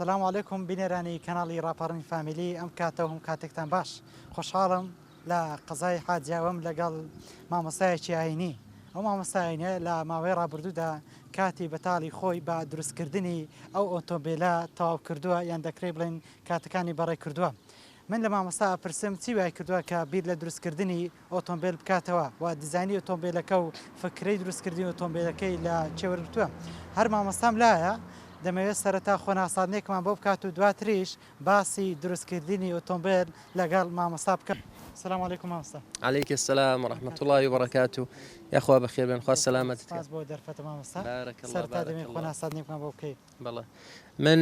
سلام علیکم بینەرانی کەناڵی ڕاپەڕین فامیلی، ئەم کاتە و هەم کاتێکتان باش. خۆشحاڵم لە قەزای حاجیاوەم لەگەڵ مامۆستایەکی ئاینی. ئەو مامۆستا ئاینیە لە ماوەی ڕابردوودا کاتی بەتاڵی خۆی بە دروستکردنی ئەو ئۆتۆمبیلە تەواو کردووە، یان دەکرێت بڵێین کاتەکانی بەڕێ کردووە. من لە مامۆستا ئەپرسم چی وای کردووە کە بیر لە دروستکردنی ئۆتۆمبێل بکاتەوە و دیزاینی ئۆتۆمبێلەکە و فکرەی دروستکردنی ئۆتۆمبێلەکەی لە کێ وەرگرتووە. هەر مامۆستام لایە، دەمەوێت سەرەتا خۆناساندنێکمان بۆ بکات و دواتریش باسی دروستکردنی ئۆتۆمبێل لەگەڵ مامۆستا بکەم. سلام علیکم مامۆستا. علیک السلام و رحمة اللە و برکاته یاخوا بەخێر بێن خوا سەلامەتت کات. سپاس بۆ دەرفەتە مامۆستا. بارک اللە سەرەتا بارک دەمەوێت اللە. خۆناساندنێکمان بۆ بکەی. بەڵێ من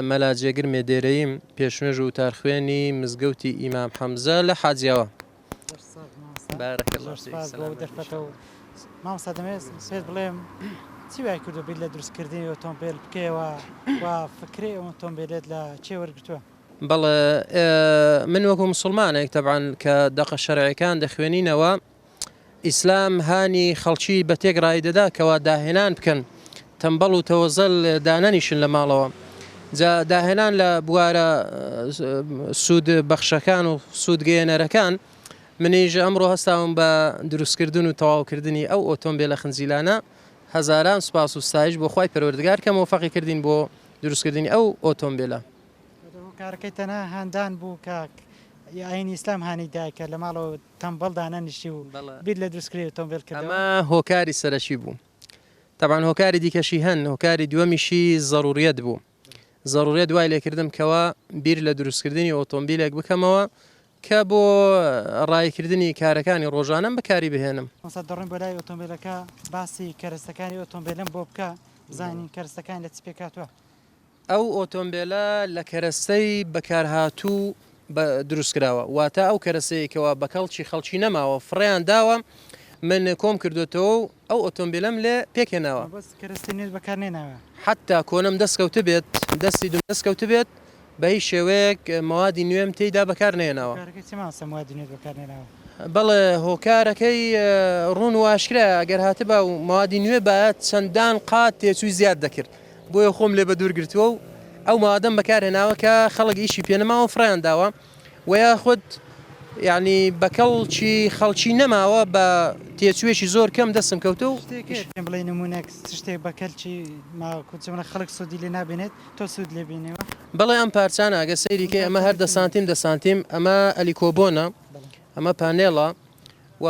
مەلا جێگر مێدێرەییم پێشنوێژ و وتارخوێنی مزگەوتی ئیمام حەمزە لە حاجیاوا. زۆر سپاس مامۆستا. بارک اللە زۆر فیک سپاس بۆ ئەو سەلامەت بی دەرفەتە و ان شاء اللە. مامۆستا دەمەوێت پێت بڵێم چی وای کردووە بیر لە دروستکردنی ئۆتۆمبێل بکەیەوە و فکرەی ئەم ئۆتۆمبێلەت لە کێ وەرگرتووە؟ بەڵێ من وەکو موسڵمانێک تەبعەن کە دەقە شەرعیەکان دەخوێنینەوە ئیسلام هانی خەڵکی بە تێکڕایی دەدا کەوا داهێنان بکەن تەمبەڵ و تەوەزەل دانەنیشن لە ماڵەوە جا داهێنان لە بوارە سوود بەخشەکان و سوودگەیەنەرەکان منیش ئەمڕۆ هەستاوم بە دروستکردن و تەواوکردنی ئەو ئۆتۆمبیلە خنجیلانە هەزاران سوپاس و ستایش بۆ خوای پەروەردگار کە مۆفەقی کردین بۆ دروستکردنی ئەو ئۆتۆمبیلە. هۆکارەکەی تەنها هاندان بوو کە ئاینی ئیسلام هانی دای کە لە ماڵەوە تەمبەڵ دانەنیشی و بیر لە دروستکردنی ئۆتۆمبێل کردەوە؟ ئەمە هۆکاری سەرەکی بوو. تەبعەن هۆکاری دیکەشی هەن، هۆکاری دووەمیشی زەروریەت بوو. زەروریەت وای لێکردم کەوا بیر لە دروستکردنی ئۆتۆمبیلێک بکەمەوە کە بۆ ڕاییکردنی کارەکانی ڕۆژانەم بەکاری بهێنم. مامۆستا دەڕۆین بۆ لای ئۆتۆمبێلەکە، باسی کەرەستەکانی ئۆتۆمبێلم بۆ بکە بزانین کەرەستەکانی لە چ پێکهاتووە؟ ئەو ئۆتۆمبێلە لە کەرەستەی بەکارهاتوو دروستکراوە، واتە ئەو کەرەسەیە کەوا بەکەڵکی خەڵکی نەماوە فڕێیان داوە، من کۆم کردۆتەوە و ئەو ئۆتۆمبێلەم لێ پێکهێناوە. مەبەست کەرەستەی نوێت بەکار نەهێناوە؟ حەتتا کۆنەم دەست کەوتبێت، دەستی دووم دەست کەوتبێت، بە هیچ شێوەیەک مەوادی نوێم تێیدا بەکار نەهێناوە. هۆکارەکەی چیە مامۆستا مەوادی نوێت بەکار نەهێناوە؟ بەڵێ هۆکارەکەی ڕوون و ئاشکرایە، ئەگەر هاتبا و مەوادی نوێ بایە چەندان قات تێچووی زیاد دەکرد. بۆیە خۆم لێ بەدوور گرتووە و ئەو مادەم بەکارهێناوە کە خەڵک ئیشی پێ نەماوە فڕێیان داوە و یاخود یعنی بە کەڵکی خەڵکی نەماوە بە تێچوویەکی زۆر کەم دەستم کەوتە و شتێک هەیە پێم بڵێی نموونەک چ شتێک بە کەلکی ماوە کو چ خەڵک سوودی لێ نابینێت تۆ سوود لێ بینیوە؟ بەڵێ ئەم پارچانە ئەگەر سەیری کەی ئەمە هەر دە سانتیم دە سانتیم ئەمە ئەلیکۆبۆنە ئەمە پانێڵە و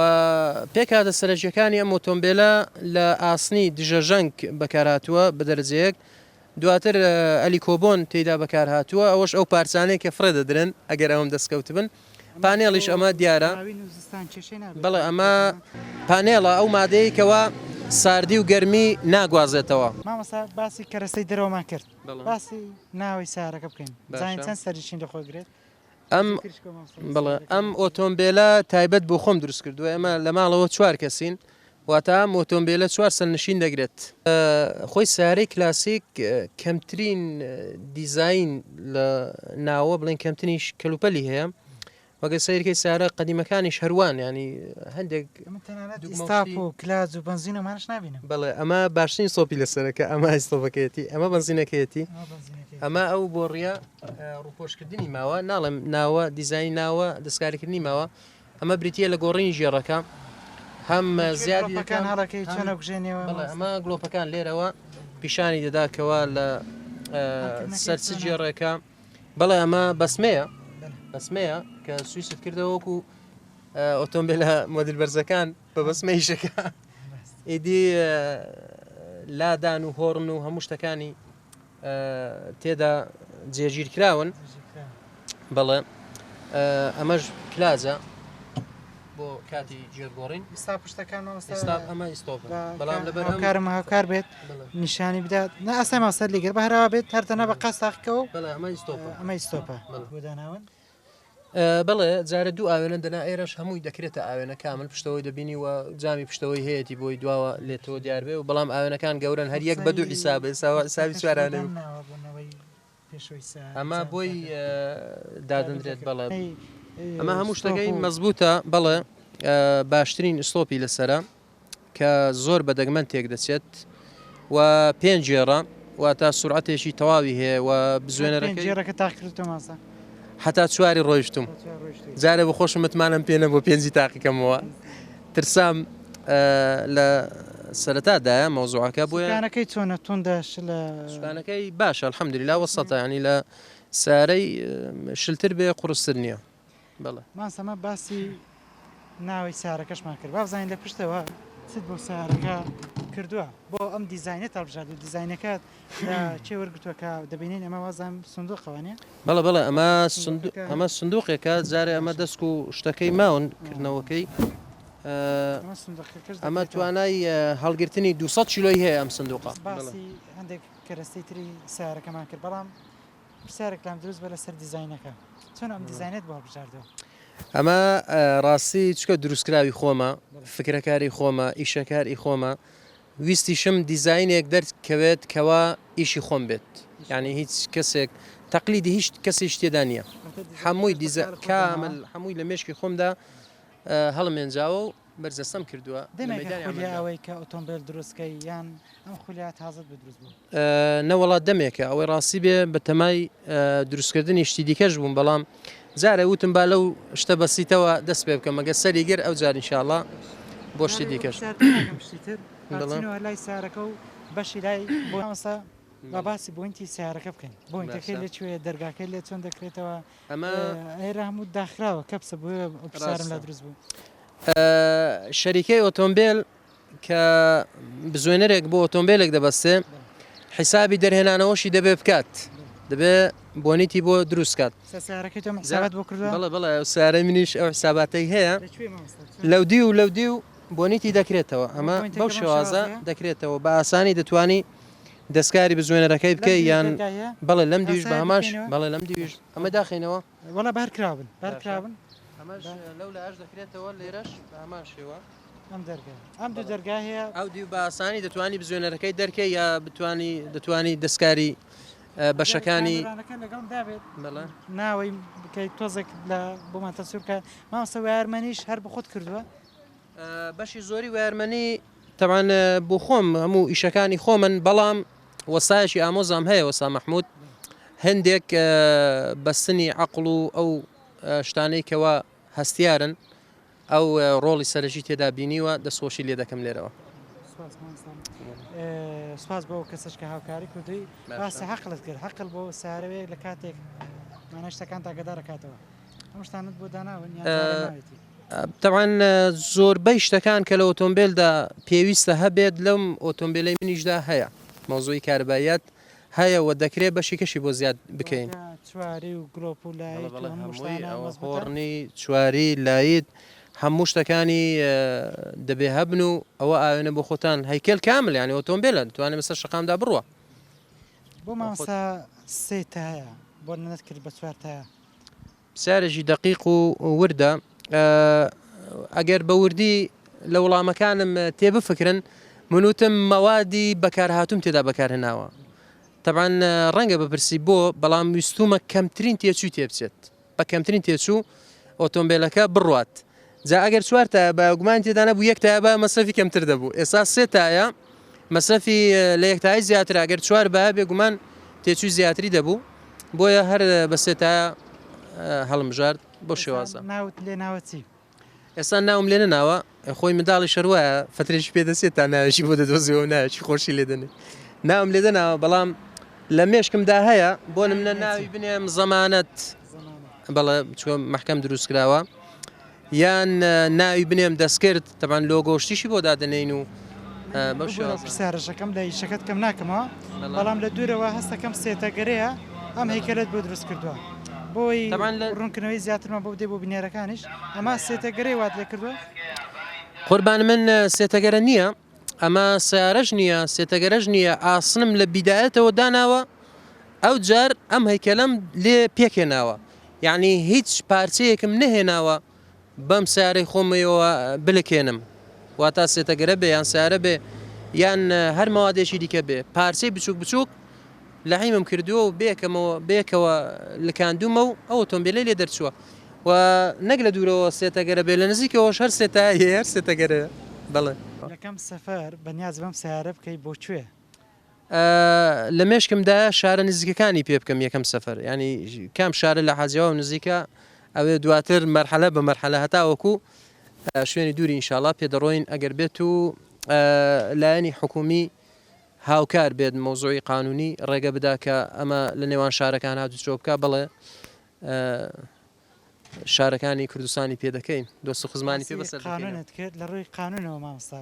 پێکهاتە سەرەکیەکانی ئەم ئۆتۆمبێلە لە ئاسنی دژە ژەنگ بەکارهاتووە بە دەرەجەیەک، دواتر ئەلیکۆبۆن تێیدا بەکارهاتووە، ئەوەش ئەو پارچانەیە کە فڕێ دەدرێن ئەگەر ئەوەم دەستکەوتبن. پانێڵیش ئەمە دیارە. بەڵێ ئەمە پانێڵە، ئەو مادەیەی کەوا ساردی و گەرمی ناگوازێتەوە. مامۆستا باسی کەرەستەی دەرەوەمان کرد، باسی ناوەوەی سەیارەکە بکەین، بزانین چەند سەرنشین لەخۆ گرێت؟ ئەم بەڵێ ئەم ئۆتۆمبێلە تایبەت بۆ خۆم دروست کردووە ئێمە لە ماڵەوە چوار کەسین واتە ئەم ئۆتۆمبێلە چوار سەرنشین دەگرێت. خۆی سەیارەی کلاسیک کەمترین دیزاین لە ناوە بڵێن کەمترینیش کەلوپەلی هەیە وەگە سەیرکەی سیارە قەدیمەکانیش هەروان ینی هەندێک ئیستاپ و کلاج و بەنزین ئەمانەش نابینم. بەڵێ ئەمە باشترین سۆپی لەسەرە کە ئەمە ئیستۆپەکەیەتی ئەمە بەنزینەکەیەتی ئەمە ئەو بۆڕیە ڕووپۆشکردنی ماوە ناڵێم ناوە دیزانی ناوە دەستکاریکردنی ماوە ئەمە بریتە لە گۆڕینی ژێڕەکە هەم زیادی دەکەن هەڵەکەی چۆنە بژێنەوە بەڵێ ئەمە گڵۆپەکان لێرەوە پیشانی دەداکەوە لە سەر چ ژێڕێکە بەڵێ ئەمە بەسمەیە بەسمەیە کە سویست کردەوە وەکو ئۆتۆمبیلە مۆدیل بەرزەکان بە بەسمەیشەکە ئیدی لادان و هۆڕن و هەموو شتەکانی تێدا جێگیر کراون بەڵێ ئەمەش کلاجە بۆ کاتی گێرگۆڕین ئستا پشتەکان ئەمە ئیستۆپ بەڵام لەبەر هاوکارم هاوکار بێت نیشانی بدات نا ئەسای ماسەر لەگەر بە هەراوە بێت هەر تەنها بە قاز تاقیکەوە بەڵێ ئەمە ئیستۆپە ئەمە ئیستۆپە بۆ داناون بەڵێ جارە دوو ئاوێنە دەنا ئێرەش هەمووی دەکرێتە ئاوێنە کامل پشتەوەی دەبینی و جامی پشتەوەی هەیەی بۆی دواوە لێتەوە دیار بێ و بەڵام ئاوێنەکان گەورن هەر یەک بە دوو حیساب حسابی چوارانە ئەمە بۆی دادەندرێت بەڵێ ئەمە هەموو شتەکەی مەزبوتە بەڵێ باشترین ئستۆپی لەسرە کە زۆر بە دەگمەن تێک دەچێت و پێنج گێڕە. واتە سورعەتێکی تەواوی هەیە و بزوێنەرەکەی. پێنج گێڕەکە تاقی کردووە مامۆستا؟ هەتا چواری ڕۆیشتوم جارێ بە خۆشم متمانەم پێ نەبوو پێنجی تاقیکەمەوە ترسام لە سەرەتا دایە مەوزوعەکە بۆیە. سوکانەکەی چۆنە توندە شلە؟ سوکانەکەی باشە الحمدللە وەسەتە یانی لە سەیارەی شلتر بێ قورستر نییە. بەڵێ. مامۆستا مە باسی ناوی سەیارەکەشمان کرد بابزانین لە پشتەوە چت بۆ سەیارەکە کردووە بۆ ئەم دیزاینەت هەڵبژاردووە دیزاینەکەت لە کێ وەرگرتووە کە دەبینین ئەمە وازانم سندوقە وانیە؟ بەڵێ بەڵێ ئەمە سندوق ئەمە سندوقێکە جارێ ئەمە دەسک و شتەکەی ماون کردنەوەکەی ئەمە توانای هەڵگرتنی 200 کیلۆی هەیە ئەم سندوقە. باسی هەندێک کەرەستەی تری سەیارەکەمان کرد بەڵام پرسیارێک لام دروست بووە لەسەر دیزاینەکە چۆن ئەم دیزاینەت بۆ هەڵبژاردووە؟ ئەمە ڕاستی چکە دروستکراوی خۆمە فکرەکاری خۆمە ئیشەکاری خۆمە ویستیشم دیزاینێک دەرکەوێت کەوا ئیشی خۆم بێت یعنی هیچ کەسێک تەقلیدی هیچ کەسیش تێدا نییە هەمووی دیزە کامل هەمووی لە مێشکی خۆمدا هەڵمێنجاوە و بەرجەستەم کردووە لە دەمێکە مەیدانی خولیا عەمەلدا. ئەوەی کە ئۆتۆمبێل دروست کەی یان ئەم خولیا تازەت بوو دروست بوو؟ نەوەڵا دەمێکە ئەوەی ڕاستی بێ بەتەمای دروستکردنی شتی دیکەش بووم بەڵام جارێ وتم با لەو شتە بەسیتەوە دەست پێ بکەم ئەگەر سەری گر ئەو جار ئینشاڵا بۆ شتی جارێ بۆ دیکەش. پرسیار ناکەم شتی تر با بەڵێ. بچینەوە لای سەیارەکە و بەشی لای بۆ مامۆستا با باسی بۆینتی سەیارەکە بکەین بۆینتەکەی باشە. لە کوێیە دەرگاکەی لێ چۆن دەکرێتەوە ئەمە ئێرە هەموو داخراوە کەپسە بۆیە ئەو پرسیارم لا ڕاستە. دروست بوو. شەریکەی ئۆتۆمبێل کە بزوێنەرێک بۆ ئۆتۆمبێلێک دەبەستێ حیسابی دەرهێنانەوەشی دەبێ بکات دەبێ بۆنیتی بۆ دروست کات سیارەکەی تۆ حسابات بۆ کردووە بەڵێ بەڵێ سیارەی منیش ئەو حساباتەی هەیە لەو دی و لەو دی و بۆنیتی دەکرێتەوە ئەمە بەو شێوازە دەکرێتەوە بە ئاسانی دەتوانی دەستکاری بزوێنەرەکەی بکەی یان بەڵێ لەم دیوش بە هەماش بەڵێ لەم دیوش ئەمە داخینەوە وەڵا بارکراون بارکراون ئەمەش لەو لاش دەکرێتەوە لێرەش بە هەمان شێوە ئەم دەرگا ئەم دوو دەرگا هەیە ئەو دیو بە ئاسانی دەتوانی بزوێنەرەکەی دەرکەی یا بتوانی دەتوانی دەستکاری بەشەکانی لەگەڵم دابێت ناوەی بکەیت تۆزێک لە بۆمان تەسویر بکە مامۆستا وایەرمەنیش هەر بەخۆت کردووە بەشی زۆری وایەرمەنی تەبعەن بۆ خۆم هەموو ئیشەکانی خۆمن بەڵام وەسایەکی ئامۆزام هەیە وەسا مەحمود هەندێک بەستنی عەقڵ و ئەو شتانەی کەوا هەستیارن ئەو ڕۆڵی سەرەکی تێدا بینیوە دەستخۆشی لێ دەکەم لێرەوە. سپاس مامۆستا سپاس بۆ ئەو کەسەش کە هاوکاری کردووی باسی حەقلت کرد حەقل بۆ سارەوەیەک لە کاتێک مانای شتەکان تاگەدارەکاتەوە ئەم شتانت بۆ داناون یان ماوێتی تەبعەن زۆربەی شتەکان کە لە ئۆتۆمبێلدا پێویستە هەبێت لەم ئۆتۆمبێلەی منیشدا هەیە مەوزوعی کارەباییات هەیە و دەکرێت بەشی کەشی بۆ زیاد بکەین. واتە چواری و گلۆپ و بەڵێ لایت و بەڵێ هەموو هەمووی شتانە ئەوە مەزبوتە؟ هۆڕنی چواری لایت هەموو شتەکانی دەبێ هەبن و ئەوە ئاوێنە بۆ خۆتان هەیکەل کامل یانی ئۆتۆمبێلە دەتوانێت بەسەر شەقامدا بڕوا. بۆ مامۆستا سێ تایە بۆ نەتکرد بە چوار تایە؟ پرسیارێکی دەقیق و وردە. ئەگەر بە وردی لە وڵامەکانم تێبفکرن، من وتم مەوادی بەکارهاتووم تێدا بەکارهێناوە. تەبعەن ڕەنگە بپرسی بۆ، بەڵام ویستوومە کەمترین تێچووی تێبچێت. بە کەمترین تێچوو ئۆتۆمبێلەکە بڕوات. جا ئەگەر چوار تایە بایە گومانی تێدا نەبوو یەک تایە بایە مەسرەفی کەمتر دەبوو. ئێستا سێ تایە مەسرەفی لە یەک تایە زیاترە. ئەگەر چوار بایە بێگومان تێچووی زیاتری دەبوو. بۆیە هەر بە سێ تایە هەڵمبژارد بەو شێوازە. ناوت لێ ناوە چی؟ ئێستا ناوم لێ نەناوە، خۆی منداڵیش هەر وایە فەترێکی پێ دەچێت تا ناوێکی بۆ دەدۆزیەوە و ناوێکی خۆشی لێ دەنێ. ناوم لێ دەناوە بەڵام لە مێشکمدا هەیە بۆ نمونە ناوی بنێم زەمانەت بەڵێ چوە مەحکەم دروست کراوە یان ناوی بنێم دەستکرد تەبعەن لۆگۆ شتیشی بۆ دادەنێین و بەو شێوازە. پرسیارەشەکەم لە ئیشەکەت کەم ناکەمەوە بەڵام لە دوورەوە هەستەکەم سێتەگەرەیە ئەم هەیکەلەت بۆ دروست کردووە بۆی ڕوونکردنەوەی زیاترمان بۆ بدەی بۆ بینەرەکانیش ئەمە سێتەگەرەی وات لێ کردووە؟ قوربان من سێتەگەرە نییە ئەمە سیارەش نییە سێتەگەرەش نییە ئاسنم لە بیدایەتەوە داناوە ئەو جار ئەم هەیکەلەم لێ پێکهێناوە یعنی هیچ پارچەیەکم نەهێناوە بەم سەیارەی خۆمەوە بلکێنم واتا سێتەگەرە بێ یان سەیارە بێ یان هەر مەوادێکی دیکە بێ پارچەی بچووک بچووک لەحیمم کردووە و بێکەمەوە بێکەوە لکاندومە و ئەو ئۆتۆمبیلەی لێ دەرچووە و نەک لە دوورەوە سێتەگەرە بێ لە نزیکەوەش هەر سێتایە هەر سێتەگەرەیە بەڵێ. یەکەم سەفەر بەنیازی بەم سەیارە بکەی بۆ کوێ؟ لە مێشکمدایە شارە نزیکەکانی پێ بکەم یەکەم سەفەر یانی کام شارە لە حاجیاوە نزیکە ئەوێ دواتر مەرحەلە بە مەرحەلە هەتاوەکو شوێنی دووری ئینشاڵا پێ دەڕۆین ئەگەر بێت و لایەنی حکومی هاوکار بێت مەوزوعی قانونی ڕێگە بدا کە ئەمە لە نێوان شارەکان هاتوچۆ بکە بڵێ شارەکانی کوردستانی پێ دەکەین دۆست و خزمانی پێ بەسەر دەکەین. قانونت کرد لە ڕووی قانونەوە مامۆستا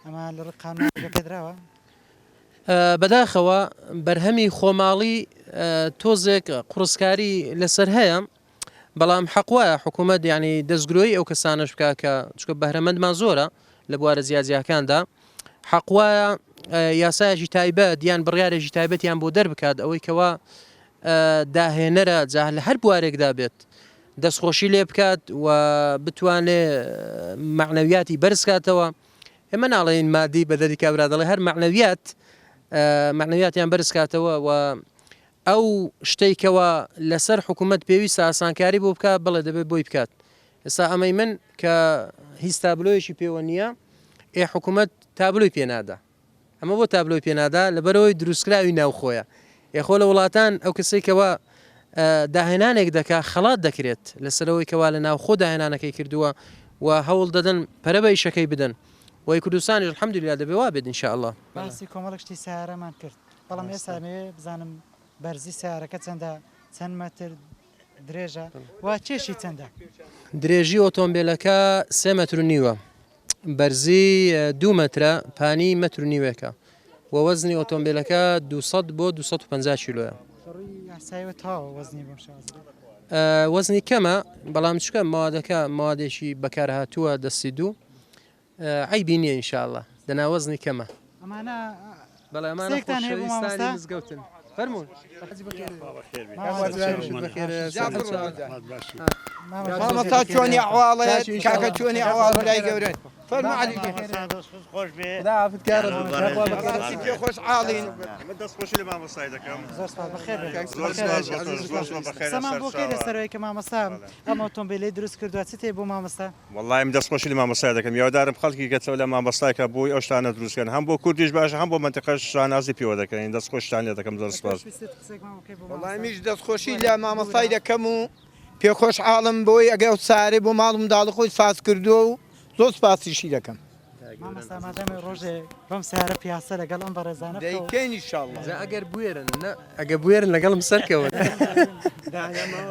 ئەمە لە ڕووی قانونەوە ڕێگە پێدراوە؟ بەداخەوە بەرهەمی خۆماڵی تۆزێک قوڕسکاری لەسەر هەیە بەڵام حەق وایە حکوومەت یعنی دەستگرۆی ئەو کەسانەش بکە کە چکە بەهرەمەندمان زۆرە لە بوارە جیاجیاکاندا حەق وایە یاسایەکی تایبەت یان بڕیارێکی تایبەتیان بۆ دەربکات ئەوەی کەوا داهێنەرە جا لە هەر بوارێکدا بێت دەستخۆشی لێ بکات و بتوانێ مەعنەویاتی بەرز کاتەوە ئێمە ناڵێین مادی بە دەری کابرا دەڵێ هەر مەعنەویات مەعنەویاتیان بەرز کاتەوە و ئەو شتەی کەوا لەسەر حکوومەت پێویستە ئاسانکاری بۆ بکات بڵێ دەبێت بۆی بکات ئێستا ئەمەی من کە هیچ تابلۆیەکی پێوە نییە ئێ حکوومەت تابلۆی پێ نادا ئەمە بۆ تابلۆی پێ نادا؟ لەبەرئەوەی دروستکراوی ناوخۆیە. ئێ خۆ لە وڵاتان ئەو کەسەی کەوا داهێنانێک دەکا خەڵات دەکرێت لەسەر ئەوەی کەوا لە ناوخۆ داهێنانەکەی کردووە و هەوڵ دەدەن پەرە بە ئیشەکەی بدەن. وەی کوردستانیش الحمدللە دەبێ وا بێت ان شاء اللە. باسی کۆمەڵێک شتی سەیارەمان کرد بەڵام ئێستا ئەمەوێ بزانم بەرزی سەیارەکە چەندە چەند مەتر درێژە و کێشی چەندە؟ درێژی ئۆتۆمبێلەکە سێ مەتر و نیوە، بەرزی دوو مەترە، پانی مەتر و نیوێکە و وەزنی ئۆتۆمبێلەکە 200 بۆ 250 کیلۆیە. لە ڕووی یاساییەوە تەواوە وەزنی بەم شێوازە؟ وەزنی کەمە، بەڵام چونکە مەوادەکە مەوادێکی بەکارهاتووە دەستی دوو، عەیبی نیە ان شاء اللە دەنا وەزنی کەمە. ئەمانە بەڵێ ئەمانە قسەیەکتان هەیە بۆ خۆشەویستانی مامۆستا؟ مزگەوتن فەرموون. مامۆستا چۆنی ئەحواڵت کاکە چۆنی ئەحواڵ برای گەورەن فەرموو عەلی گیان. بەڕاستی پێ خۆش عاڵین. من دەست خۆشی لە مامۆستای دەکەم. زۆر سپاس بەخێر بێن. زۆر سپاس بۆ تۆش زۆر سپاس بەخێر قسەمان سەر بۆ کەی چاوە. لەسەر ئەوەی کە مامۆستا ئەم ئۆتۆمبیلەی دروست کردووە چ تێ بۆ مامۆستا؟ وەڵای من دەست خۆشی لە مامۆستای دەکەم هیوادارم خەڵکی کە چاو لە مامۆستای کە بۆی ئەو شتانە دروست کەن هەم بۆ کوردیش باشە هەم بۆ مەنتیقەش شانازی پێوە دەکەین دەست خۆشتان لێ دەکەم زۆر سپاس. وەڵای منیش دەست خۆشی لە مامۆستای دەکەم و پێ خۆشحاڵم بۆی ئەگەر ئەو سارەی بۆ ماڵ و منداڵی خۆی ساز کردووە و زۆر سپاسیشی دەکەم. مامۆستا مادام ڕۆژێ بەم سەیارە پیاسە لەگەڵ ئەم بەڕێزانە بکە و. دەیکەین ئیشاڵڵا. جا ئەگەر بوێرن نا ئەگە بوێرن لەگەڵم سەرکەون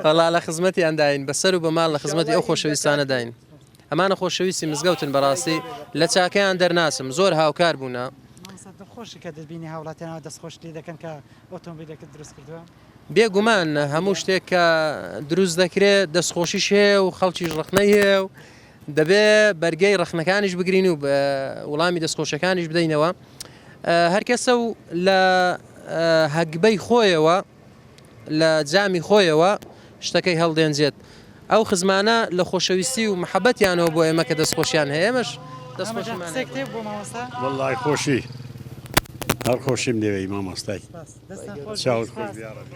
وەڵا لە خزمەتیان داین بە سەر و بە ماڵ لە خزمەتی ئەو خۆشەویستانە داین ئەمانە خۆشەویستی مزگەوتن بەڕاستی لە چاکەیان دەرناچم زۆر هاوکار بوونە. مامۆستا دڵخۆشی کە دەتبینی هاوڵاتیان ئاوا دەستخۆشت لێ دەکەن کە ئۆتۆمبیلێکت دروست کردووە؟ بێ گومان هەموو شتێک کە دروست دەکرێ دەستخۆشیش هەیە و خەڵکیش ڕەخنەی هەیە و دەبێ بەرگەی ڕەخنەکانیش بگرین و وڵامی دەستخۆشیەکانیش بدەینەوە هەرکەسە و لە هەگبەی خۆیەوە لە جامی خۆیەوە شتەکەی هەڵدێنجێت ئەو خزمانە لە خۆشەویستی و محەبەتیانەوە بۆ ئێمە کە دەستخۆشیان هەیە ئێمەش دەستخۆشیمان هەیە. بۆ مامۆستا؟ وەڵای خۆشی هەر خۆشیم لێوەی مامۆستای چاوت خۆش بێ یاڕەبی.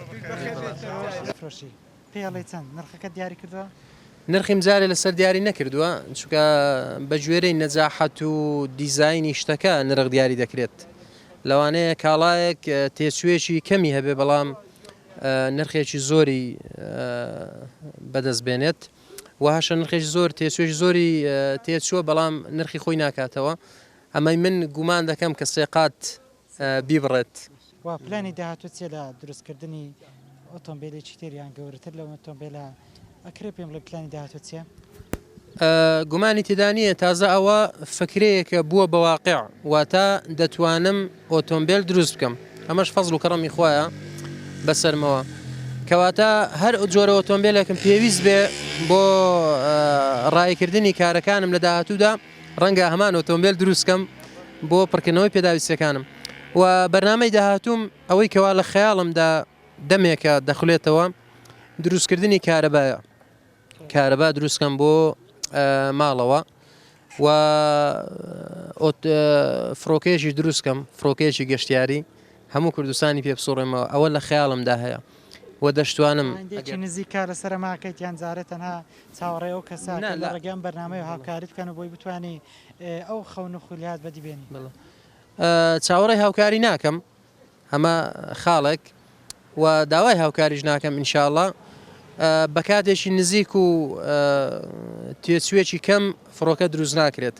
فرۆشی پێی ئەڵێی چەند؟ نرخەکەت دیاری کردووە؟ نرخیم جارێ لەسەر دیاری نەکردووە چونکە بەگوێرەی نەجاحەت و دیزاینی شتەکە نرخ دیاری دەکرێت لەوانەیە کاڵایەک تێچوویەکی کەمی هەبێ بەڵام نرخێکی زۆری بەدەست بێنێت و هەشە نرخێکی زۆر تێچووێکی زۆری تێچووە بەڵام نرخی خۆی ناکاتەوە ئەمەی من گومان دەکەم کە سێقات بیبڕێت. و پلانی داهاتوو چیە لە دروستکردنی ئۆتۆمبیلێکی تر یان گەورەتر لەو ئۆتۆمبیلە ئەکرێ پێم بڵێ پلانی داهاتوو چیە؟ گومانی تێدا نییە تازە ئەوە فکرەیەکە بووە بە واقع واتە دەتوانم ئۆتۆمبیل دروست بکەم ئەمەش فەزڵ و کەڕەمی خوایە بەسەرمەوە کەواتە هەر جۆرە ئۆتۆمبیلێکم پێویست بێ بۆ ڕایکردنی کارەکانم لە داهاتوودا ڕەنگە هەمان ئۆتۆمبێل دروست کەم بۆ پڕکردنەوەی پێداویستیەکانم و بەرنامەی داهاتووم ئەوەی کەوا لە خەیاڵمدا دەمێکە دەخولێتەوە دروستکردنی کارەبایە کارەبا دروستکەم بۆ ماڵەوە و فڕۆکەیەکی دروستکەم فڕۆکەیەکی گەشتیاری هەموو کوردستانی پێ بسوڕێمەوە ئەوە لە خەیاڵمدا هەیە و دەشتوانم ئایندەیەکی نزیک کار لەسەر ئەمە ئەکەیت یان جارێ تەنها چاوەڕێی ئەو کەسە کە لە ڕێگەی ئەم بەرنامەیەوە هاوکاریت بکەن و بۆی بتوانی ئەو خەون و خولیات بەدی بێنی؟ چاوەڕێی هاوکاری ناکەم. ئەمە خاڵێک و داوای هاوکاریش ناکەم ان شاء اللە بە کاتێکی نزیک و تێچوویەکی کەم فڕۆکە دروست ناکرێت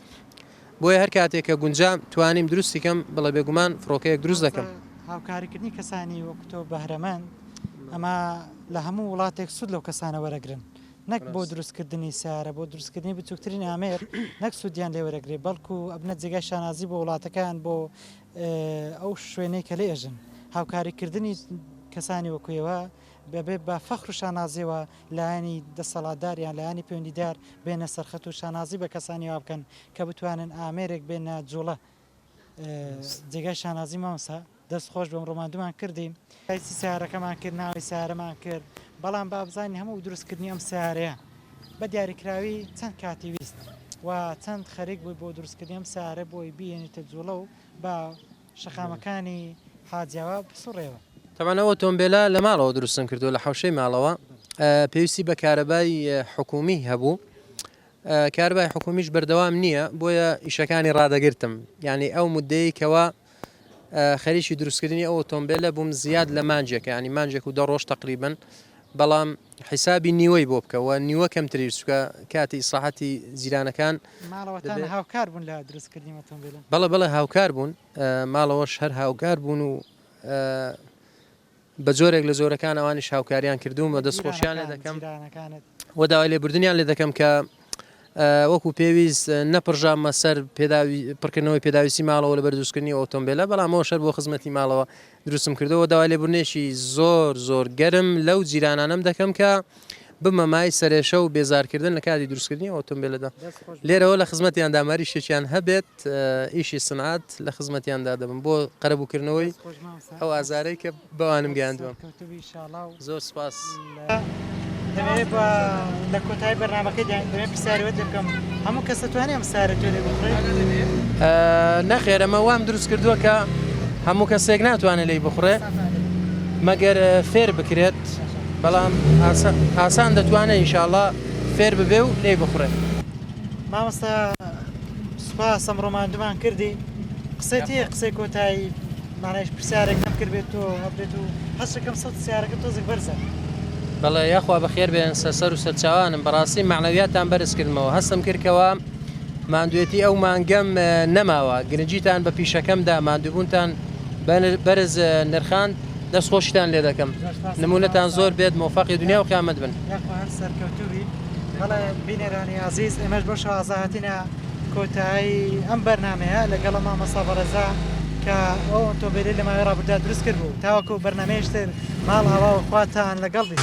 بۆیە هەر کاتێک کە گونجا توانیم دروستی کەم بڵێ بێگومان فڕۆکەیەک دروست دەکەم. هاوکاریکردنی کەسانی وەک تۆ بەهرەمەند ئەمە لە هەموو وڵاتێک سوود لەو کەسانە وەرەگرن نەک بۆ دروستکردنی سەیارە بۆ دروستکردنی بچووکترین ئامێر نەک سوودیان لێ وەرەگرێ بەڵکو ئەبنە جێگای شانازی بۆ وڵاتەکەیان بۆ ئەو شوێنەی کە لێ ئەژن. هاوکاری کردنی کەسانی وەکو ئێوە دەبێ بە فەخر و شانازیەوە لایەنی دەسەڵاتدار یان لایەنی پەیوەندیدار بێنە سەرخەت و شانازی بە کەسانی وا بکەن کە بتوانن ئامێرێک بێنە جوڵە. جێگای شانازی مامۆستا دەست خۆش بێ ئەمڕۆ ماندوومان کردی. سایزی سەیارەکەمان کرد ناوی سەیارەمان کرد بەڵام با بزانین هەموو دروستکردنی ئەم سەیارەیە بە دیاریکراوی چەند کاتی ویست و چەند خەریک بووی بۆ دروستکردنی ئەم سەیارە بۆی بیهێنیتە جوڵە و بە شەقامەکانی حاجیاوا بسوڕێوە. تەبعەن ئەو ئۆتۆمبێلە لە ماڵەوە دروستم کردووە لە حەوشەی ماڵەوە پێویستی بە کارەبای حکوومی هەبوو کارەبای حکوومیش بەردەوام نییە بۆیە ئیشەکانی ڕادەگرتم یعنی ئەو مدەی کەوا خەریکی دروستکردنی ئەو ئۆتۆمبێلە بووم زیاد لە مانجێک ینی مانجێک و دە ڕۆژ تقریبن بەڵام حیسابی نیوەی بۆ بکە و نیوە کەمتری چکە کاتی ئیسراحەتی جیرانەکان ماڵەوەتان هاوکار بوون لە دروستکردنی ئۆتۆمبێلە؟ بەڵێ بەڵێ هاوکار بوون ماڵەوەش هەر هاوکار بوون و بە جۆرێک لە جۆرەکان ئەوانیش هاوکاریان کردووم و دەستخۆشیان لێ دەکەم و داوای لێبوردنیان لێ دەکەم کە وەکو پێویست نەپڕژامە سەر پێداوی پڕکردنەوەی پێداویستی ماڵەوە لە بەردروستکردنی ئۆتۆمبیلە بەڵام ئەوە شەر بۆ خزمەتی ماڵەوە دروستم کردەوە داوای لێبوردنێکی زۆر زۆر گەرم لەو جیرانانەم دەکەم کە بمە مای سەرێشە و بێزارکردن لە کاتی دروستکردنی ئۆتۆمبیلەدا لێرەوە لە خزمەتیاندا مەریشێکیان هەبێت ئیشی سنعات لە خزمەتیاندا دەبم بۆ قەرەبووکردنەوەی ئەو ئازارەی کە بەوانم گەیاندووە. زۆر سپاس. دەمەوێت بە لە کۆتایی بەرنامەکەی دەمەوێت پرسیاری وەت لێ بکەم هەموو کەس دەتوانێت ئەم سیارە تۆ لێ بخڕێت؟ نەخێر ئەمە وام دروست کردووە کە هەموو کەسێک ناتوانێت لێی بخوڕێ مەگەر فێر بکرێت بەڵام ئاسان دەتوانێت ئینشاءاللە فێر ببێ و لێی بخوڕێ. مامۆستا سوپاس ئەمڕۆ ماندوومان کردی قسەت هەیە قسەی کۆتایی مانایش پرسیارێک نەم کردبێت تۆ هەبێت و هەستەکەم سەد سیارەکە تۆزێک بەرزە. بەڵێ یاخوا بەخێر بێن سەر و سەرچاوانم بەڕاستی مەعنەویاتان بەرز کردمەوە هەستم کرد کەوا ماندوێتی ئەو مانگەم نەماوە گرنگیتان بە پیشەکەم دا ماندووبوونتان بەرز نرخاند دەست خۆشیتان لێ دەکەم نمونەتان زۆر بێت مۆفەقی دنیا و قیامەت بن. یاخوا هەر سەرکەوتوو بی. بەڵێ بینەرانی ئازیز ئێمەش بەو شێوازە هاتینە کۆتایی ئەم بەرنامەیە لەگەڵ مامۆستا بەڕێزا کە ئەو ئۆتۆمبێلەی لە ماوەی ڕابردوودا دروست کردبوو تاوەکو بەرنامەیەکی تر ماڵ ئاوا و خواتان لەگەڵ بیت.